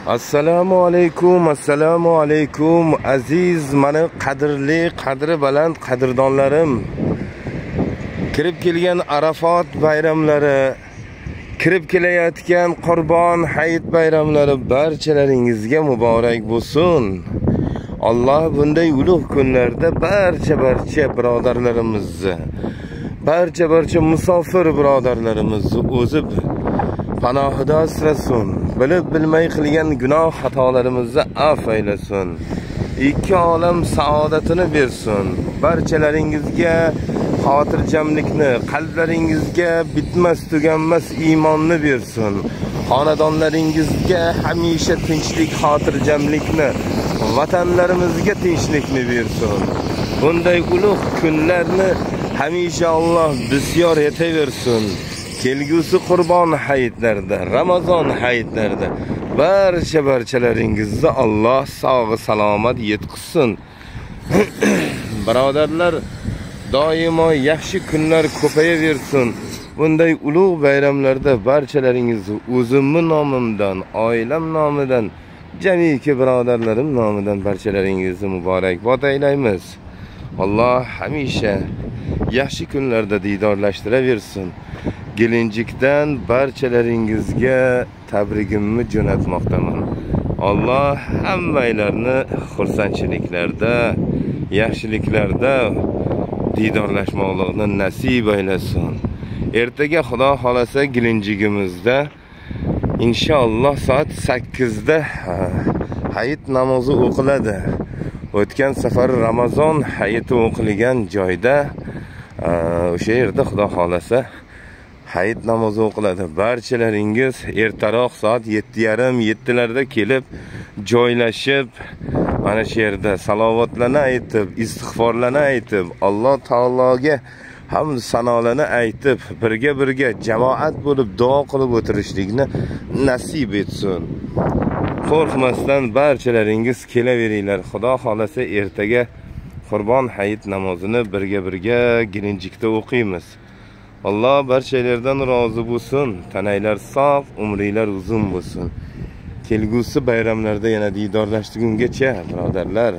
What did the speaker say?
Assalomu alaykum, assalomu alaykum aziz mani qadrli, qadri baland qadrdonlarim. Kirib kelgan Arafat bayramlari, kirib kelayotgan Qurbon hayit bayramlari barchalaringizga muborak bo'lsin. Alloh bunday ulug' kunlarda barcha birodarlarimizni, barcha musofir birodarlarimizni o'zi panohida asrasin. Bilib bilmay qilgan gunoh xatolarimizni afv aylasin. Ikki olam saodatini bersin. Barchalaringizga xotirjamlikni, qalblaringizga bitmas tuganmas iymonni bersin. Xonadonlaringizga hamisha tinchlik, xotirjamlikni, vatanlarimizga tinchlikni bersin. Bunday ulug' kunlarni hamisha Alloh bisyor etaversin. Kelgusi Qurbon hayitlarida, Ramazon hayitlarida barchalaringizni Alloh sog' salomat yetkazsin. Birodarlar, doimo yaxshi kunlar ko'payaversin. Bunday ulug' bayramlarda barchalaringizni o'zimning nomimdan, oilam nomidan, jamiki birodarlarim nomidan barchalaringizni muborakbod aylaymiz. Alloh hamisha yaxshi kunlarda diydorlashtiraversin. Gelinjikdan barchalaringizga tabrigimni jo'natmoqdaman. Alloh hammanglarni xursandchiliklarda, yaxshiliklarda diydorlashmoqlikni nasib aylasin. Ertaga Xudo xolasa Gelinjigimizda inshaalloh soat 8 da hayit namozi o'qiladi. O'tgan safar Ramazon hayiti o'qilgan joyda o'sha yerda Xudo xolasa hayit namozi o'qiladi. Barchalaringiz ertaroq soat 7:30, 7larda kelib joylashib, mana shu yerda salovatlarni aytib, istig'forlarni aytib, Alloh taologa hamd sanolarni aytib, birga jamoat bo'lib duo qilib o'tirishlikni nasib etsin. Qo'rqmasdan barchalaringiz kelaveringlar. Xudo xolasa ertaga Qurbon hayit namozini birga Gelinjikda o'qiymiz. Alloh barchalardan rozi bo'lsin. Tananglar sog', umringlar uzun bo'lsin. Kelgusi bayramlarda yana diydorlashgungacha birodarlar.